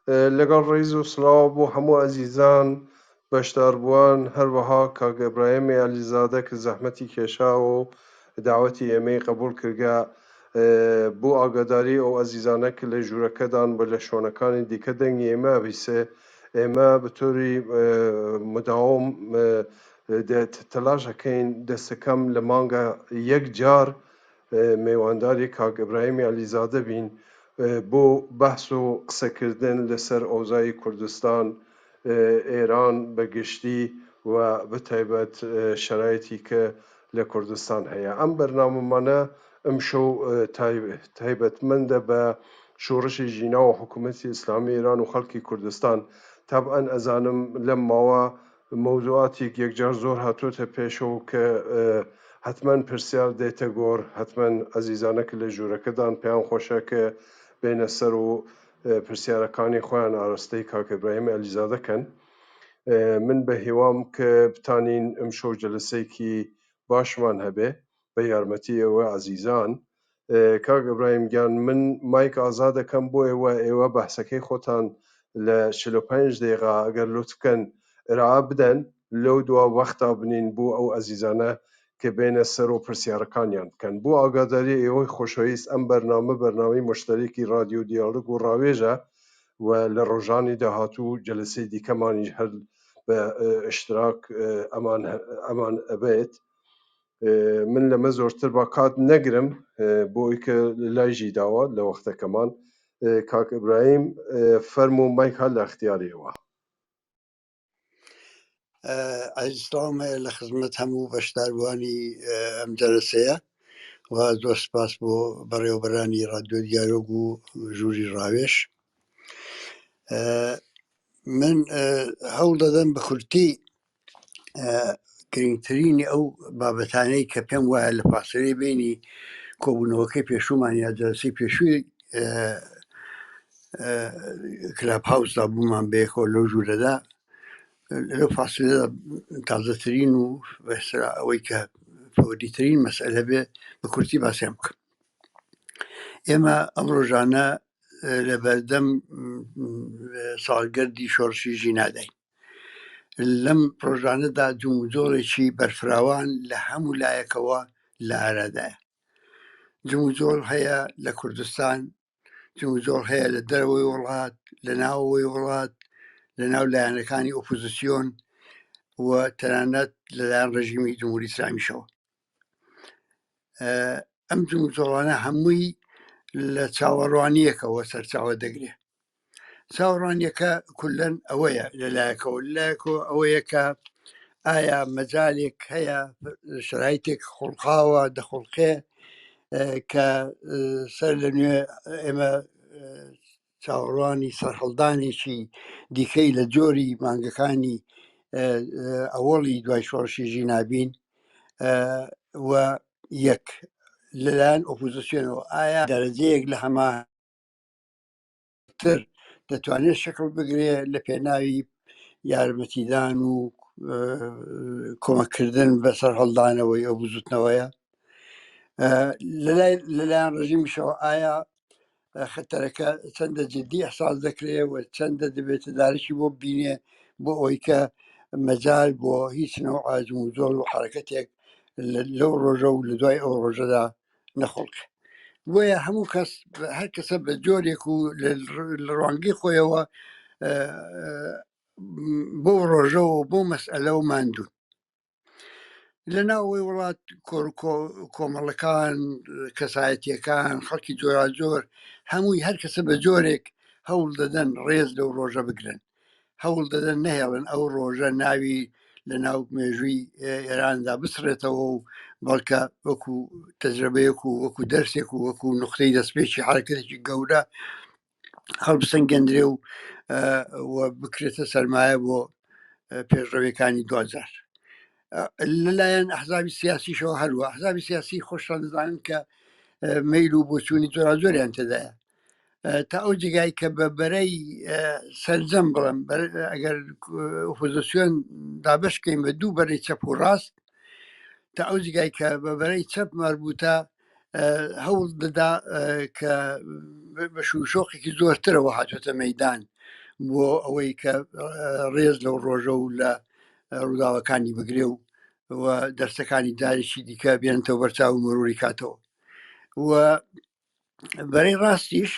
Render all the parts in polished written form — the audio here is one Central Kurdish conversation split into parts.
لەگەڵ ڕیز و سڵاو بۆ هەموو ئەزیزان بەشداربووان هەروەها کاک ئیبراهیمی عەلیزادە کە زەحمەتی کێشاوە و داوەتی ئێمەی قبوڵ کردگە بۆ ئاگاداری ئەو ئەزیزانە کە لە ژوورەکەدان و لە شوێنەکانی دیکە دەنگی ئێمە ئەبیسێ ئێمە بە تۆری مداوم تەلاش ئەکەین دەستەکەم لە مانگە یەک جار مێوانداری کاک ئیبراهیمی عەلیزادە بین بۆ بەحس و قسەکردن لەسەر ئەوزای کوردستان، ئێران بە گشتی و بە تایبەت شەرایتی کە لە کوردستان هەیە. ئەم بەرنامەمانە ئمشەو تایبەتمەندە بە شۆڕشی ژینا و حکوومەتی ئیسلامی ئێران و خەڵکی کوردستان. تەبعەن ئەزانم لەم ماوە مەوزوعاتیک یەکجار زۆر هاتۆتە پێشەوە کە حەتمەن پرسیار دێتە گۆڕ، حەتمەن ئەزیزانە کە لە ژوورەکەدان پێیان خۆشە کە بێنە سەر و پرسیارەکانی خۆیان ئاراستەی کاک ئیبراهیم عەلیزادە کەن. من بە هیوام کە بتانین ئمشەو جەلەسەیەکی باشمان هەبێ بە یارمەتی ئێوە ئەزیزان. کاک ئیبراهیم گیان من مایک ئازاد ئەکەم بۆ ئێوە، ئێوە بەحسەکەی خۆتان لە 45 دەیقە ئەگەر لوتف کەن ئرائە بدەن، لەو دوا وەختا بنین بۆ ئەو ئەزیزانە کە بێنە سەر و پرسیارەکانیان بکەن. بۆ ئاگاداری ئێوەی خۆشەویست ئەم بەرنامە بەرنامەی مشتەرێکی رادیۆ دیالۆگ و ڕاوێژە و لە ڕۆژانی داهاتوو جەلەسەی دیکەمانیش هەر بە ئشتراک ئەمان ئەمان ئەبێت. من لەمە زۆرتر با کات نەگرم بۆ ئەوی کە لای ژی داوە لە وەختەکەمان. کاک ئیبراهیم فەرموو مایک هەر لە ئەختیارێوە. عەزیز سڵاوم هەیە لە خزمەت هەموو بەشداربووانی ئەم جەلەسەیە و زۆر سپاس بۆ بەڕێوەبەرانی ڕادیۆ دیالۆگ و ژووری ڕاوێژ. من هەوڵ دەدەم بە کورتی گرنگترینی ئەو بابەتانەی کە پێم وایە لە فاسلەی بینی کۆبوونەوەکەی پێشوومان یا جەلسەی پێشووی کلاب هاوسدا بوومان بەیەکەوە لەو ژوورەدا لەو فاسلەدا تازەترین و بەسرا ئەوەی کە فەوریترین مەسئلە بێ بە کورتی باسیان بکەم. ئێمە ئەم ڕۆژانە لە بەردەم ساڵگەردی شۆڕشی ژیناداین. لەم ڕۆژانەدا جموجۆڵێکی بەرفراوان لە هەموو لایەکەوە لە ئارادایە. جموجۆڵ هەیە لە کوردستان، جموجۆڵ هەیە لە دەرەوەی وڵات، لە ناوەوەی وڵات، لە ناو لایەنەکانی ئۆپۆزیسیۆن و تەنانەت لەلایەن ڕژیمی جمهوری ئیسلامیشەوە. ئەم جموجۆڵانە هەمووی لە چاوەڕوانییەکەوە سەرچاوە دەگرێ. چاوەڕوانیەکە کولەن ئەوەیە لەلایەکەوە لەلایەکەوە ئەوەیە کە ئایا مەجالێک هەیە شرایتێک خوڵقاوە دەخوڵقێ کە سەر لە نوێ ئێمە چاوەڕوانی سەرهەڵدانێکی دیکەی لە جۆری مانگەکانی ئەوەڵی دوای شۆڕشی ژینابین و یەک لەلایەن ئۆپۆزیسیۆنەوە ئایا دەرەجەیەک لە هەما تر دەتوانێت شکڵ بگرێ لە پێناوی یارمەتیدان و کۆمەکردن بە سەرهەڵدانەوەی ئەو بزوتنەوەیە لەلایەن ڕژیمیشەوە ئایا خەتەرەکە چەندە جددی احساس دەکرێ و چەندە دەبێتە دارشی بۆ بینێ بۆ ئەوەی کە مەجال بۆ هیچ نەوە ئاجم و زۆڵ و حرەکەتێک لەو ڕۆژە و لە دوای ئەو ڕۆژەدا نەخوڵقێ. بۆیە هەموو کەس هەر کەسە بە جۆرێک و لە ڕوانگەی خۆیەوە بۆ ڕۆژەوە بۆ مەسئلە و ماندوون. لە ناوەوەی وڵات کۆمەڵەکان کەسایەتیەکان خەڵکی جۆراجۆر هەمووی هەر کەسە بە جۆرێک هەوڵ دەدەن ڕێز لەو ڕۆژە بگرن هەوڵ دەدەن نەهێڵن ئەو ڕۆژە ناوی لە ناو مێژووی ئێراندا بسڕێتەوە و بەڵکە وەکو تەجربەیەک و وەکو دەرسێک و وەکو نقطەی دەستپێکی حرەکەتێکی گەورە هەڵبسەنگێندرێ و و بکرێتە سەرمایە بۆ پێشڕەویەکانی دواجار. لەلایەن ئەحزابی سیاسیشەوە هەروە ئەحزابی سیاسی خۆشتان دەزانن کە مەیل و بۆچوونی جۆراجۆریان تێدایە تا ئەو جێگای کە بە بەرەی سەرجەم بڵم ئەگەر ئۆپۆزیسیۆن دابشکەین بە دوو بەرەی چەپ و ڕاست تا ئەو جێگای کە بە بەرەی چەپ مەربوتە هەوڵ دەدا کە بە شوشۆقێکی زۆرترەوە هاتوێتە مەدان. بۆ ئەوەی کە ڕێز لەو ڕۆژە و لە ڕووداوەکانی بگرێ و و دەرسەکانی جارێکی دیکە بێنتەوە بەرچاو و مروری کاتەوە و بەرەی ڕاستیش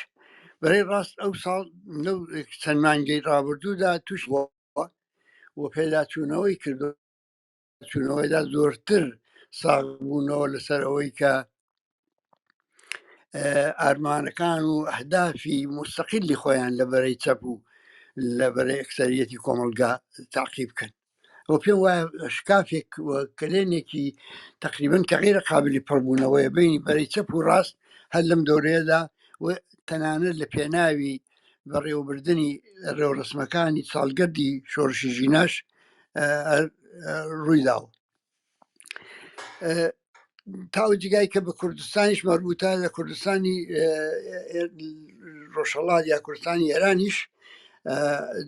بەرەی ڕاست ئەو ساڵ لەو چەند مانگەی ڕابردوودا توش بووە و پێداچوونەوەی کردو چوونەوەیدا زۆرتر ساغبوونەوە لەسەر ئەوەی کە ئارمانەکان و ئەهدافی مستەقیلی خۆیان لە بەرەی چەپ و لە بەرەی ئەکسەریەتی کۆمەڵگا تاقی بکەن و پێم وایە شکافێک و کەلێنێکی تقریبن کە غیرە قابلی پڕبوونەوەیە بینی بەرەی چەپ و ڕاست هەر لەم دەورەیەدا و تەنانەت لە پێناوی بەڕێوەبردنی ڕێوڕسمەکانی ساڵگەردی شۆڕشی ژیناش ڕوویداوە. تا ئەو جێگای کە بە کوردستانیش مەربوتە لە کوردستانی ڕۆژهەڵات یا کوردستانی ئێرانیش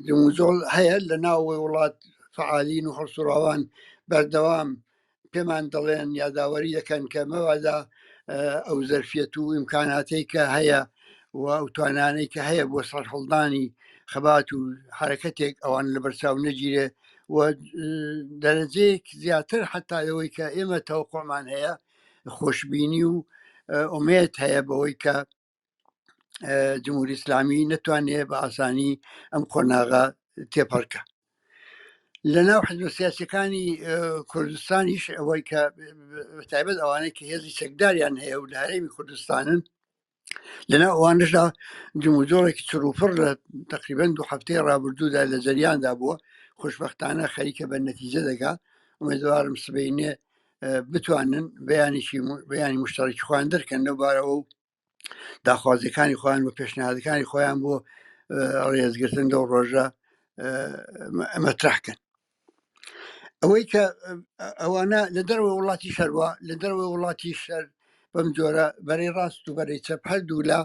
جموجۆڵ هەیە لە ناوەوەی وڵات فعالین و هەڵسوڕاوان بەردەوام پێمان دەڵێن یاداوەری دەکەن کە مەوادا ئەو زەرفیەت و ئیمکاناتەی کە هەیە و ئەو توانانەی کە هەیە بۆ سەرهەڵدانی خەبات و حرەکەتێک ئەوان لە بەرچاو نەگیرێ و دەرەجەیەک زیاتر حتا لەوەی کە ئێمە تەوەقعمان هەیە خۆشببینی و ئومێت هەیە بەوەی کە جمهوری ئیسلامی نەتوانێ بە ئاسانی ئەم قۆناغە تێپەڕکە لە ناو حزب سیاسەکانی کوردستانیش ئەوەی کە تایبەت ئەوانەی کە هێزی چەکداریان هەیە و لە هەرێمی کوردستانن لەناو ئەوانشدا جموجۆڵێکی چڕوپڕ لە تقریبا دوو هەفتەی ڕابردوودا لە جەریاندا بووە خۆشببختانە خەریکە بە نەتیجە دەگا ئومێدوارم سبینێ بتوانن بەیانێکی بەیانی مشتەڕێکی خۆیان دەرکەن لەو بارەوە و داخوازیەکانی خۆیان و پێشنیازەکانی خۆیان بۆ ڕێزگرتن لەو ڕۆژە مەترحکەن ئەوەی کە ئەوانە لە دەرەوە وڵاتی شەروە لە دەرەوەی وڵاتی شەر بەم جۆرە بەرەی ڕاست و بەرەی چەپ هەردوو لە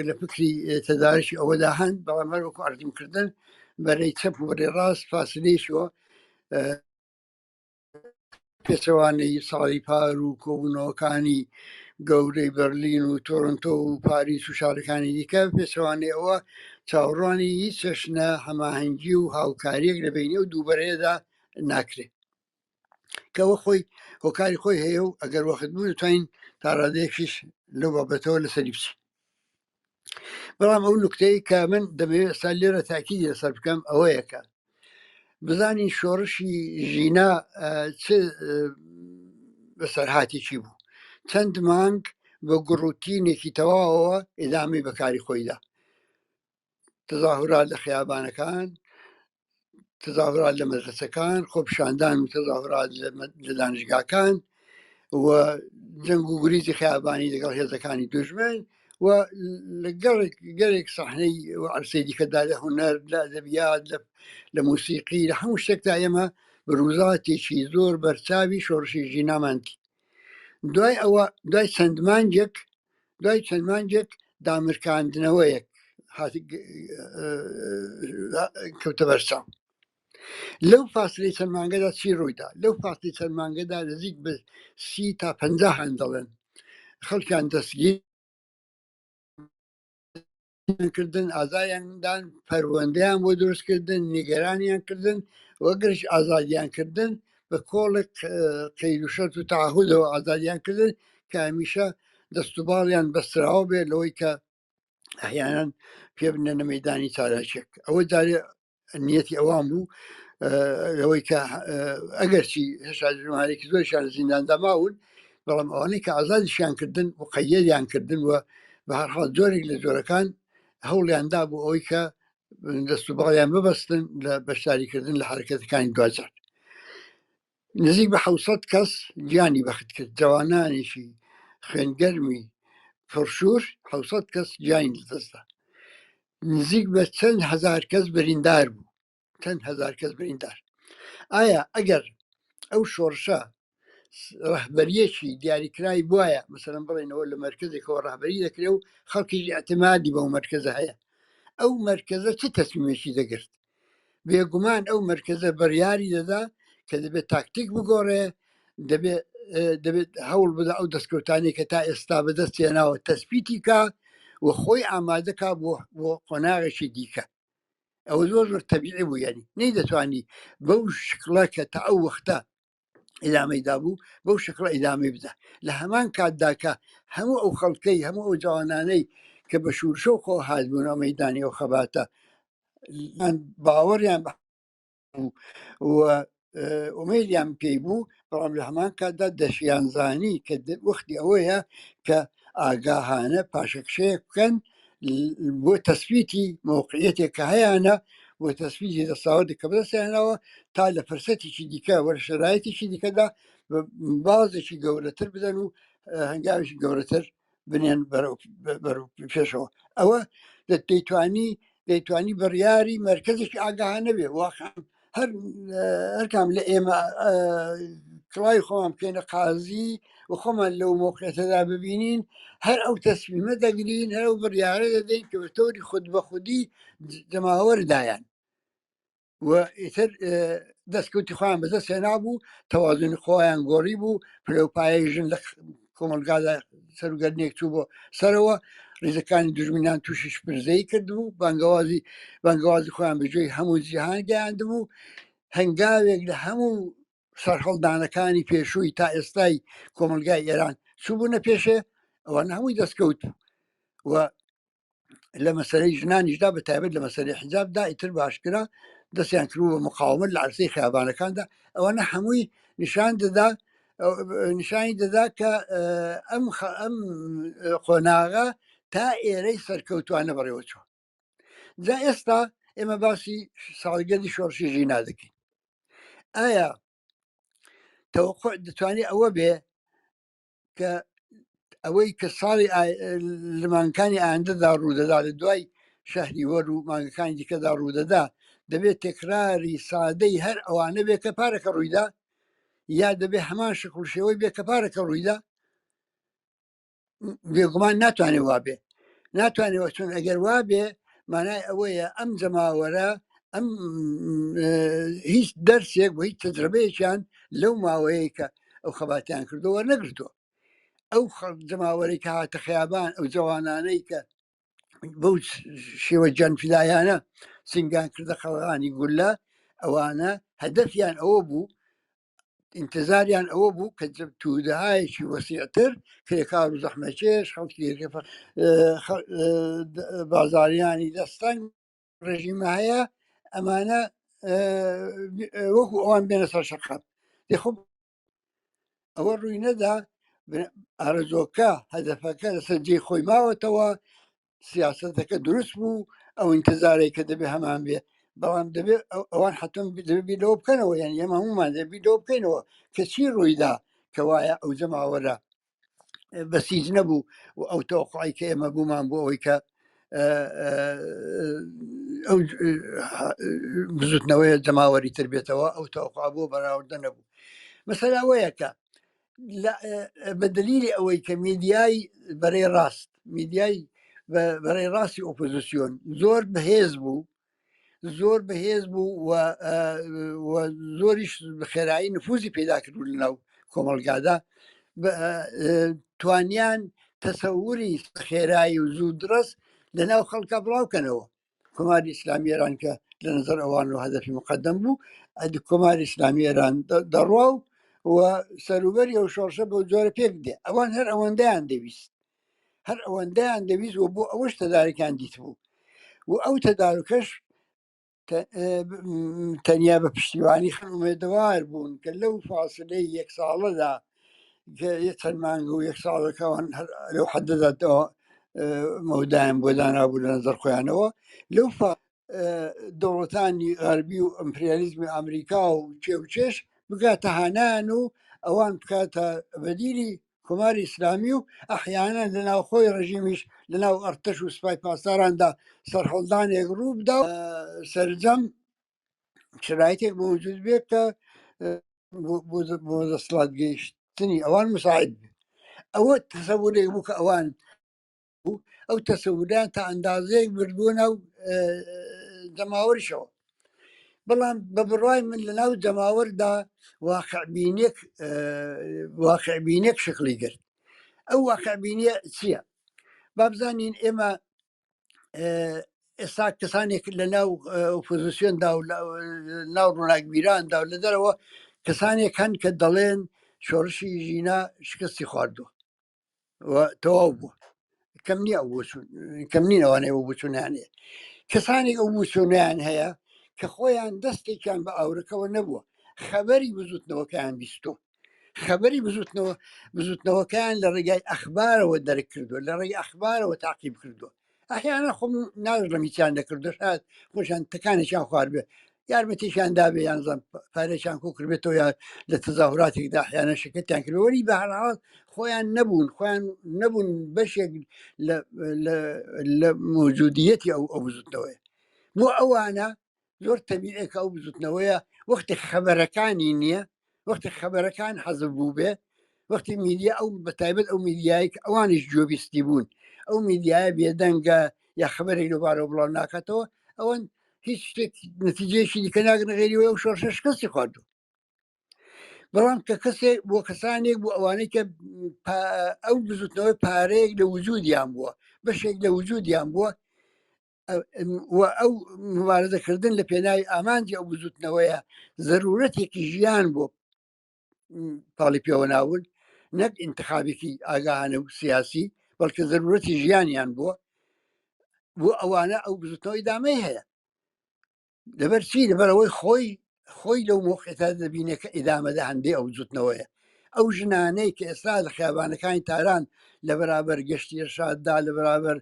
لە فکری تەدارشی ئەوەدا هەن، بەڵام هەر وەکو عەرزم کردن بەرەی چەپ و بەرەی ڕاست فاسلەیشەوە پێچەوانەی ساڵی پار و کۆبوونەوەکانی گەورەی بەرلین و تۆرنتۆ و پاریس و شارەکانی دیکە، پێچەوانەی ئەوە چاوەڕوانی هیچ چەشنە هەماهەنگی و هاوکارییەک لە بەینی ئەو دوو بەرەیەدا ناکرێ. کە ئەوە خۆی هۆکاری خۆی هەیە و ئەگەر وەخت بوو دەتوانین تا ڕادەیەکیش لەو بابەتەوە لەسەری بچین. بەڵام ئەو نوکتەیە کە من دەمەوێت ئێستا لێرە تاکیدی لەسەر بکەم ئەوەیە کە بزانین شۆڕشی ژینا چ بەسەرهاتێکی بوو، چەند مانگ بە گوڕوتینێکی تەواوەوە ئیدامەی بەکاری خۆیدا، تەزاهورات لە خیابانەکان، تەزاهورات لە مەدرەسەکان، خۆپیشاندان و تەزاهورات لە دانشگاکان و جەنگ و گریزی خیابانی لەگەڵ هێزەکانی دوژمن و لە گەڕێک گەلێک سەحنەی و عەرسەی دیکەدا لە هونەر، لە ئەدەبیات، لە موسیقی، لە هەموو شتێکدا ئێمە بروزاتێکی زۆر بەرچاوی شۆڕشی ژینامان دی. دوای ئەوە دوای چەند مانگێک دوای چەند مانگێک دامرکاندنەوەیەک کەوتە بەرچاو. لەو فاسلەی چەند مانگەدا چی ڕوویدا؟ لەو فاسلی چەند مانگەدا نزیک بە 30 تا 50 هەن دەڵێن خەڵکیان دەستگیر کردن، ئازایان دان، پەروەندەیان بۆ دروستکردن، نیگەرانیان کردن و گرش ئازادیان کردن بە کۆڵێک قەید و شەرت و تەعەهودەوە ئازادیان کردن کە هەمیشە دەست و باڵیان بەستراوە بێت لەوەی کە ئەحیانەن پێ بنێنە مەیدانی چالاکیەک. ئەوە جارێ نیەتی ئەوان بوو لەوەی کە ئەگەرچی هێشتا ژمارێکی زۆریشان لە زینداندا ماون، بەڵام ئەوانەی کە ئازادیشیان کردن و قەیەریان کردن و بە هەر حاڵ جۆرێک لە جۆرەکان هەوڵیان دا بۆ ئەوەی کە دەست و باڵیان ببەستن لە بەشداریکردن لە حرەکەتەکانی دواجار. نزیک بە 700 کەس گیانی بەخت کرد، جەوانانێکی خوێنگەرمی پڕشوور 700 کەس گیانی لەدەستدا، نزیک بە چەند هەزار کەس بریندار بوو، چەند هەزار کەس بریندار. ئایا ئەگەر ئەو شۆڕشە ڕەهبەریەکی دیاریکرای بواە، مەسەلەن بڵێنەوە لە مەرکەزێکەوە ڕەهبەری دەکرێ و خەڵکیش ئیعتمادی بەو مەرکەزە هەیە، ئەو مەرکەزە چ تەسمیمێکی دەگرت؟ بێگومان ئەو مەرکەزە بڕیاری دەدا کە دەبێت تاکتیک بگۆڕێ، دەبێت دەبێت هەوڵ بدا ئەو دەستکەوتانی کە تا ئێستا بەدەست هێناوە تەسپیتی کا و خۆی ئامادەکا بۆ قۆناغێکی دیکە. ئەوە زۆر زۆر تەبیعی بوو یعنی نەیدەتوانی بەو شکڵە کە تا ئەو وەختە ئیدامەی دابوو بەو شکڵە ئیدامەی بدا لە هەمان کاتدا کە هەموو ئەو خەڵکەی هەموو ئەو جوانانەی کە بە شورشەو خۆ هاتبوونەوە مەیدانی ئەو خەباتە باوەڕیان بە و ئومێدیان پێی بوو بەڵام لە هەمان کاتدا دەشیانزانی کە وەختی ئەوەیە کە ئاگاهانە پاشەکشەیەک بکەن بۆ تەسبیتی مەوقعیەتێک کە هەیانە بۆ تەسبیتی دەستاوردێک کە بەدەستیانەوە تا لە فرسەتێکی دیکە وەرە شەرایتێکی دیکەدا بازێکی گەورەتر بدەن و هەنگاوێکی گەورەتر بنێن بەرەو پێشەوە ئەوە دەیتوانی دەیتوانی بڕیاری مرکزێکی ئاگاهانە بێ واقعا هەر هەرکام لە ئێمە کڵای خۆمان بکەینە قازی و خۆمان لەو مۆقعێتەدا ببینین هەر ئەو تەسمیمە دەگرین هەر ئەو بڕیارە دەدەین کە بە تۆری خود بە خودی جەماوەردایان و ئیتر دەستکەوتی خۆیان بەدەست هێنابوو تەوازنی خۆیان گۆڕی بوو پلەپایەی ژن لە کۆمەلگادا سەروگەرنێک چوو بۆ سەرەوە ریزەکانی دوژمنان تووشی شپرزەی کردبوو بانگەوازی بانگەوازی خۆیان بەگوێی هەموو جیهان گەیاندبوو هەنگاوێک لە هەموو سەرهەڵدانەکانی پێشووی تا ئێستای کۆمەلگای ئێران چووبوونە پێشێ ئەوانە هەمووی دەستکەوت بوو و لە مەسەرەی ژنانیشدا بە تایبەت لە مەسەری حجابدا ئیتر باشکرا دەستیان کرد بە مقاومەت لە عرسەی خیابانەکاندا ئەوانە هەمووی نیشان دەدا نیشانی دەدا کە ئەم ئەم قۆناغە تا ئێرەی سەرکەوتوانە بەڕێوە چوە جا ئێستا ئێمە باسی ساڵگەری شۆڕشی ژینا دەکەین ئایا تەوەقع دەتوانێت ئەوە بێ کە ئەوەی کە ساڵی لە مانگەکانی ئایندەدا ڕوودەدا لە دوای شەهری وەر و مانگەکانی دیکەدا ڕوودەدا دەبێت تێکراری سادەی هەر ئەوانە بێ کە پارەکە ڕوویدا یا دەبێ هەمان شکل و شێوەی بێ کە پارەکە ڕوویدا بێگومان ناتوانێت وابێ ناتوانێت وە چون ئەگەر وابێ مانای ئەوەیە ئەم جەماوەرە ئەم هیچ دەرسێک و هیچ تەجربەیەکیان لەو ماوەیە کە ئەو خەباتیان کردو وەرنەگرتووە ئەو جەماوەرەی کە هاتە خیابان ئەو جەوانانەی کە بەو شێوە جەنفیدایانە سنگان کردە قەڵغانی گولە ئەوانە هەدەفیان ئەوە بوو ئینتزاریان ئەوە بوو کە تودەهایەکی وەسیعتر کرێکار و زەحمەکێش خەڵکی بازاریانی دەستەنگ ڕژیمە هەیە ئەمانە وەکو ئەوان بێنە سەر شەقام خۆ ئەوە ڕووی نەدا ئارەزۆکە هەدەفەکە لەسەر جێی خۆی ماوەتەوە سیاسەتەکە دروست بوو ئەو ئینتزارەی کە دەبێ هەمان بێ بەڵام دەبێت ئەوان حتم دەبێت لەوە بکەنەوە یان ئێمە هەمومان دەبی لەوە بکەینەوە کە چی ڕوویدا کەوایە ئەو جەماوەرە بەسیج نەبوو و ئەو تەوەقعی کە ئێمە بوومان بۆ ئەوەی کە ئەو بزوتنەوەی جەماوەری تر بێتەوە ئەو تەوەقع بۆ بەراوردە نەبوو مەسەلا ئەوەیە کە بە دلیلی ئەوەی کە میدیای بەرەی ڕاست میدیای بەرەی ڕاستی ئۆپۆزیسیۆن زۆر بەهێز بوو زۆر بەهێز بوو و زۆریش خێرایی نفوزی پەیدا کرد لە ناو کۆمەلگادا توانیان تەسەوری خێرایی و زوو دڕست لە ناو خەڵکە بڵاوکەنەوە کۆماری ئیسلامی ئێران کە لە نظر ئەوان و هەدەفی مقدم بوو ئەدی کۆماری ئیسلامی ئێران دەڕوا و و سەروبەری ئەو شۆڕشە بەو جۆرە پێک دێ ئەوان هەر ئەوەندەیان دەویست هەر ئەوەندەیان دەویست و بۆ ئەوەش تەدارکیان دیتبوو و ئەو تەدارکەش تەنیا بە پشتیوانی خەڵک ئومێدەوار بوون کە لەو فاصلەی یەک ساڵەدا کە چەند مانگ و یەک ساڵەکەوان لەو حەدەداتەوە مەودایان بۆ دانابوو لە نظر خۆیانەوە لەو دەوڵەتانی غەربی و ئەمپریالیزمی ئەمریکا و چێ و چێش بگاتە هانان و ئەوان بکاتە بەدیلی کۆماری ئیسلامی و ئەحیانەن لە ناوخۆی ڕژیمیش لە ناو ئەرتەش و سوپای پاسداراندا سەرهەڵدانێک ڕوو بدا سەرجەم شرایتێک موجود بێت کە بۆ دەسەڵات گەیشتنی ئەوان مساعد بێت ئەوە تەسەورێک بوو کە ئەوان ئەو تەسەوریان تا ئەندازەیەک بردبووە ناو جەماوەریشەوە بەڵام بە بڕای من لە ناو جەماوەردا واقعبینێک واقعبینێک شکلی گرت ئەو واقعبینیە چییە؟ بابزانین ئێمە ئێستا کەسانێک لە ناو ئۆپۆزیسیۆندا و ناو ڕووناکبیراندا و لە دەرەوە کەسانێک هەن کە دەڵێن شۆڕشی ژینا شکستی خواردووە و تەواو بووە. کەم نییە ئەو بۆچوون، کەم نین ئەوانەی ئەو بۆچوونیان هەیە. کەسانێک ئەو بۆچوونیان هەیە کە خۆیان دەستێکیان بە ئاورەکەوە نەبووە، خەبەری بزوتنەوەکەیان بیستووە، خەبەری بزوتنەوە بزوتنەوەکەیان لە ڕێگای ئەخبارەوە دەرک کردووە، لە ڕێگای ئەخبارەوە تاقیب کردووە. ئەحیانا خۆم ناژڵم هیچیان نەکردو، شاید خۆشیان تەکانێکیان خوارد بێ، یارمەتیشیان دابێ، یان زان پارێکیان کۆ کردبێتەوە، یا لە تەزاهوراتێکدا ئەحیانا شرکەتیان کردبێ، وەلی بە هەر حاڵ خۆیان نەبوون، خۆیان نەبوون بەشێک لە مەوجودیەتی ئەو بزوتنەوەیە. بۆ ئەوانە زۆر تەبیعە کە ئەو بزوتنەوەیە وەختی خەبەرەکانی نییە، وەختی خەبەرەکان حەزف بوو بێ، وەختی میدیا ئەو بەتایبەت ئەو میدیایی کە ئەوانیش گوێبیستی بوون، ئەو میدیایە بێدەنگە یا خەبەرێک لەبارەوە بڵاو ناکاتەوە، ئەوەن هیچ شتێک نەتیجەیەکی دیکە ناگرن غەیری ئەوەی ئەو شۆڕشە شکستی خواردووە. بەڵام کە کەسێک بۆ کەسانێک بۆ ئەوانەی کە ئەو بزوتنەوەی پارەیەک لە وجودیان بووە، بەشێک لە وجودیان بووە، و ئەو مبارزەکردن لە پێناوی ئامانجی ئەو بزوتنەوەیە زەرورەتێکی ژیان بۆ پاڵی پێوە ناون، نەک ئینتخابێکی ئاگاهانە و سیاسی، بەڵکە زەرورەتی ژیانیان بووە. بۆ ئەوانە ئەو بزوتنەوەی دامەی هەیە. لەبەر چی؟ لەبەر ئەوەی خۆی لەو مۆقعەتە دەبینێ کە ئیدامە دەهەندێ ئەو بزوتنەوەیە. ئەو ژنانەی کە ئێستا لە خیابانەکانی تاران لە بەرابەر گەشتی ئێرشاددا، لە بەرابەر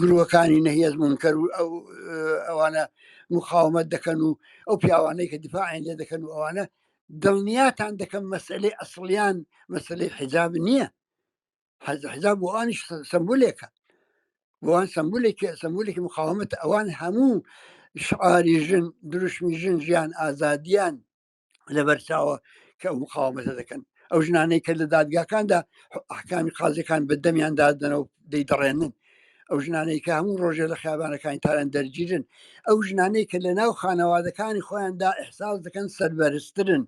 گرووەکانی نەهیەز مونکەر و ئەوانە مقاومەت دەکەن و ئەو پیاوانەی کە دیفاعیان لێ دەکەن و ئەوانە، دڵنیاتان دەکەم مەسئلەی ئەسڵیان مەسئلەی حیجاب نییە. حیجاب بۆ ئەوانیش سەمبولێکە، بۆ ئەوان سەمبولێکی مقاومەت. ئەوان هەموو شعاری ژن، دروشمی ژن ژیان ئازادیان لەبەرچاوە کە ئەو مقاومەتە دەکەن. ئەو ژنانەی کە لە دادگاکاندا ئەحکامی قازیەکان بە دەمیان دادەنەوە دەیدەڕێنن، ئەو ژنانەی کە هەموو ڕۆژێ لە خیابانەکانی تاران دەرگیرن، ئەو ژنانەی کە لە ناو خانەوادەکانی خۆیاندا ئیحساس دەکەن سەربەرزترن،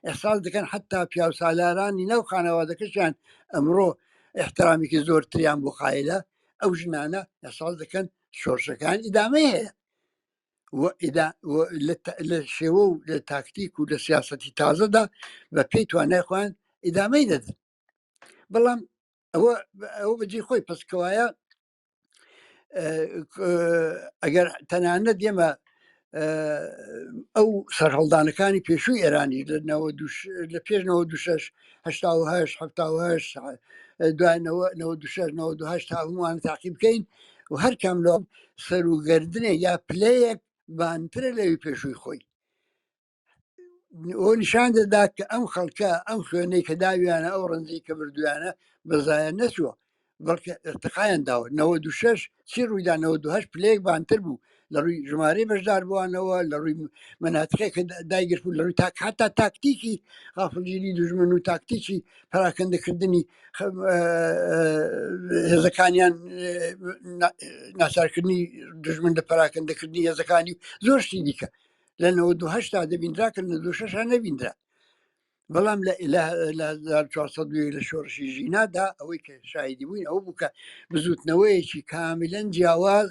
ئیحساس دەکەن حتا پیاوسالارانی ناو خانەوادەکەشیان ئەمڕۆ احترامێکی زۆرتریان بۆ قایلە، ئەو ژنانە ئیحساس دەکەن شۆڕشەکان ئیدامەی هەیە و لە شێوە و لە تاکتیک و لە سیاسەتی تازەدا بە پێی توانای خۆیان ئیدامەی دەدەن. بەڵام ئەوە بەجێ خۆی پسکەوایە ئەگەر تەنانەت ئێمە ئەو سەرهەڵدانەکانی پێشووی ئێرانی لە پێش 96، 88، 78، دوای 96، 98 تا هەمووان تاقی بکەین و هەر کام لە سەروگردنێک یا پلەیەک بانترە لەوی پێشووی خۆی. ئەو نیشان دەدا کە ئەم خەڵکە ئەم خوێنەی کە داویانە، ئەو ڕەنجەی کە بردویانە بەزایە نەچووە، بەڵکە ارتقایان داوە. 96 چی ڕوویدا؟ 98 پلەیەک بانتر بوو لە ڕووی ژمارەی بەشداربووانەوە، لە ڕووی مەناتقێک کە دایگرت بوو، لە ڕووی حتا تاکتیکی غافلگیری دوژمن و تاکتیکی پەراکەندەکردنی هێزەکانیان، ناچارکردنی دوژمن لە پەراکەندەکردنی هێزەکانی و زۆر شتی دیکە. لە 98 دەبیندرا کە لە 96 نەبیندرا. بەڵام لە 1401 لە شۆڕشی ژینادا ئەوەی کە شاهیدی بووین ئەوە بوو کە بزوتنەوەیەکی کاملەن جیاواز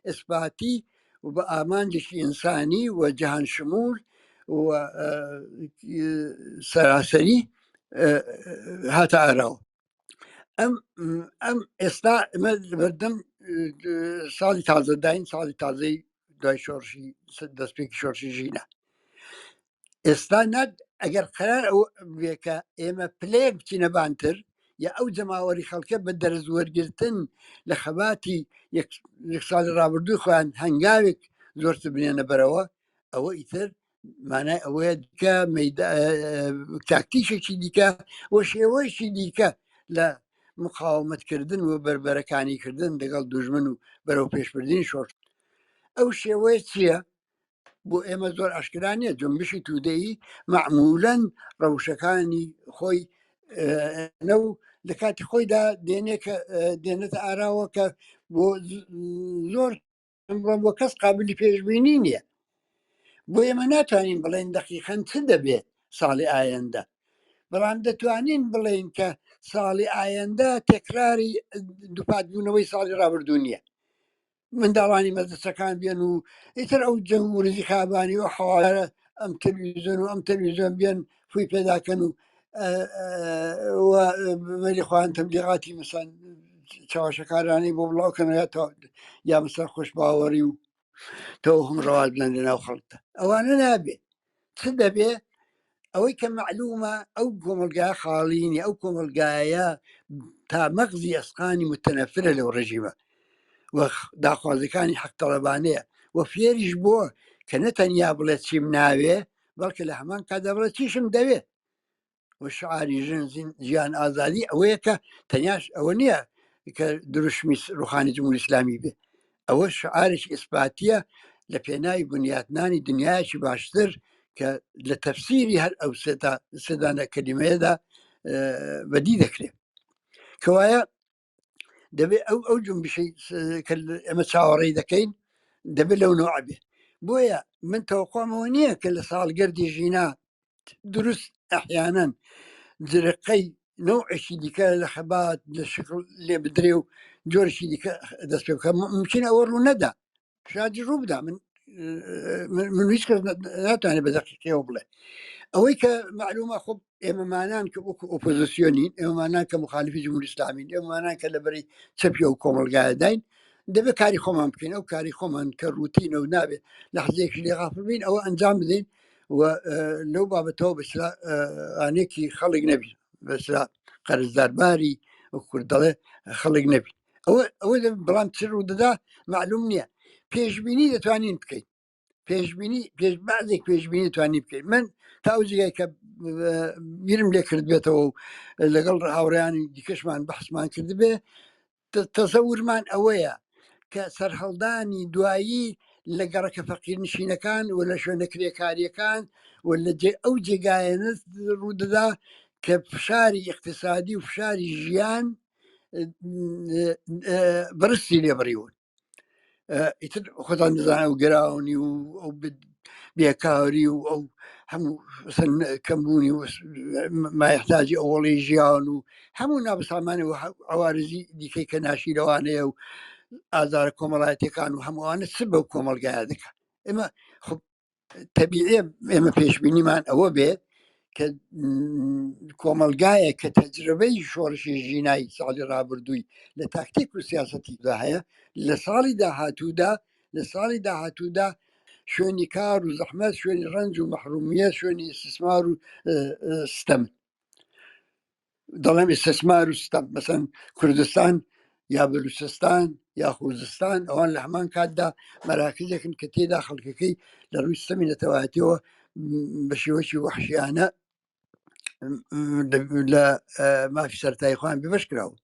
ئیسپاتی و بە ئامانجێکی ئینسانی و جەهان شمول و سەراسەری هاتە ئاراوە. ئەم ئێستا ئمە بەردەم ساڵی تازەداین، ساڵی تازەی دوای شۆڕشی دەستپێکی شۆڕشی ژینە. ئێستا نات ئەگەر قرار ئەو بێ کە ئێمە پلەیەک بچینە بانتر یا ئەو جەماوەری خەڵکە بە دەرز وەرگرتن لە خەباتی یەک ساڵی ڕابردووی خۆیان هەنگاوێک زۆرتر بنێنە بەرەوە، ئەوە ئیتر مانای ئەوەیە کە تاکتیکێکی دیکە و شێوەیەکی دیکە لە مقاومەتکردن و بەربەرەکانیکردن لەگەڵ دوژمن و بەرەو پێشبردنی شۆڕش. ئەو شێوەیە چییە؟ بۆ ئێمە زۆر ئاشکرا نییە. جنبشی تودەیی معمولەن ڕەوشەکانی خۆی نە و لە کاتی خۆیدا دێنێتە ئاراوە کە بۆ زۆر ئەمڕۆ بۆ کەس قابلی پێشبینی نییە. بۆ ئێمە ناتوانین بڵێن دەقیقەن چ دەبێت ساڵی ئایندە، بەڵام دەتوانین بڵێین کە ساڵی ئایندە تەکراری دووپاتبوونەوەی ساڵی ڕابردوو نییە. منداڵانی مەدرسەکان بێن و ئیتر ئەو جەنگ و ورزی خابانی و حەوارە ئەم تەلویزیۆن و ئەم تەلویزیۆن بێن فوی پێداکەن و مەلی خۆیان تەبلیغاتی مەسەن چاوەشەکارانی بۆ بڵاوکەنەوە یا یا مەسەن خۆش باوەڕی و تەوهم ڕەواج بدەن لە ناو خەڵکدا. ئەوانە نابێ. چ دەبێ؟ ئەوەی کە مەعلومە ئەو کۆمەڵگایە خاڵی نیە، ئەو کۆمەڵگایە تا مەغزی ئەسقانی متەنەفرە لەو ڕژیمە و داخوازەکانی حەق تەڵەبانەیە و فێریش بووە کە نە تەنیا بڵێ چیم ناوێ، بەڵکە لە هەمان کاتدا بڵێ چیشم دەوێ. و شعاری ژن ژیان ئازادی ئەوەیە کە تەنیاش ئەوە نییە کە دروشمی ڕوخانی جمهوری ئیسلامی بێ، ئەوە شعارێکی ئیسپاتیە لە پێناوی بنیاتنانی دنیایەکی باشتر کە لە تەفسیری هەر ئەو سێدانە کەلیمەیەدا بەدی دەکرێت. کەوایە دەبێت ئەو ئەو جنبشەی کە ئێمە چاوەڕێی دەکەین دەبێت لەو نوعە بێ. بۆیە من تەوەقومەوە نییە کە لە ساڵگەردی ژینا دروست ئەحیانەن جرقەی نەوعێکی دیکە لە خەبات لە شکل لێ بدرێ و جۆرێکی دیکە دەست پێ بکە. ممکنە ئەوە ڕوو نەدا، شادی ڕوو بدا. من هیچ کەس ناتوانێت بە دەقیقیەوە بڵێ. ئەوەی کە معلومە خۆ ئێمەمانان کە وەکو ئۆپۆزیسیۆنین، ئێمەمانان کە مخالفی جمهوری ئیسلامین، ئێمەمانان کە لەبەری چەپی ئەو کۆمەڵگایەداین، دەبێت کاری خۆمان بکەین. ئەو کاری خۆمان کە ڕوتینە و نابێت لەحزەیەکی لێ غافل بین، ئەوە ئەنجام بدەین و لەو بابەتەوە بەسرا ئانێکی خەڵک نەبین، بەسرا قەرزدارباری وەکو کورد دەڵێ خەڵک نەبین. ئەوە بەڵام چ ڕوو دەدا معلوم نییە. پێشبینی دەتوانین بکەین، پێشبینی پێش بەعزێک پێشبینی توانی بکەین. من تا ئەو جێگای کە بیرم لێ کرد بێتەوە و لەگەڵ هاوڕێیانی دیکەشمان بەحسمان کردبێ، تەسەورمان ئەوەیە کە سەرهەڵدانی دوایی لە گەڕەکە فەقیرنشینەکان و لە شوێنە کرێکاریەکان و لە ئەو جێگایانە ڕوودەدا کە فشاری اقتصادی و فشاری ژیان بەرستی لێ بڕیون. ئیتر خۆتان دەزانن ئەو گراونی و ئەو بێکاری و ئەو هەموو کەمبوونی و مایحتاجی ئەوەڵی ژیان و هەموو نابسامانی و عوارزی دیکەی کە ناشی لەوانەیە و ئازارە کۆمەڵایەتەکان و هەمووانە چ بەو کۆمەڵگایە دەکات. ئێمە خب تەبیعیە ئێمە پێشبینیمان ئەوە بێ کە کۆمەلگایە کە تەجربەی شۆڕشی ژینای ساڵی ڕابردووی لە تاکتیک و سیاسەتیدا هەیە، لە ساڵی داهاتوودا لە ساڵی داهاتوودا شوێنی کار و زەحمەت، شوێنی ڕەنج و مەحرومیەت، شوێنی ئیستیسمار و ستەم. دەڵێم ئیستیسمار و ستەم، مەسەن کوردستان یا بەلوچستان یا خوزستان، ئەوان لە هەمان کاتدا مەراکزێکن کە تێدا خەڵکەکەی لە ڕووی ستەمی نەتەوایەتیەوە بە شێوەیەکی وەحشیانە لە مافی سەرەتایی خۆیان بێبەش کراون.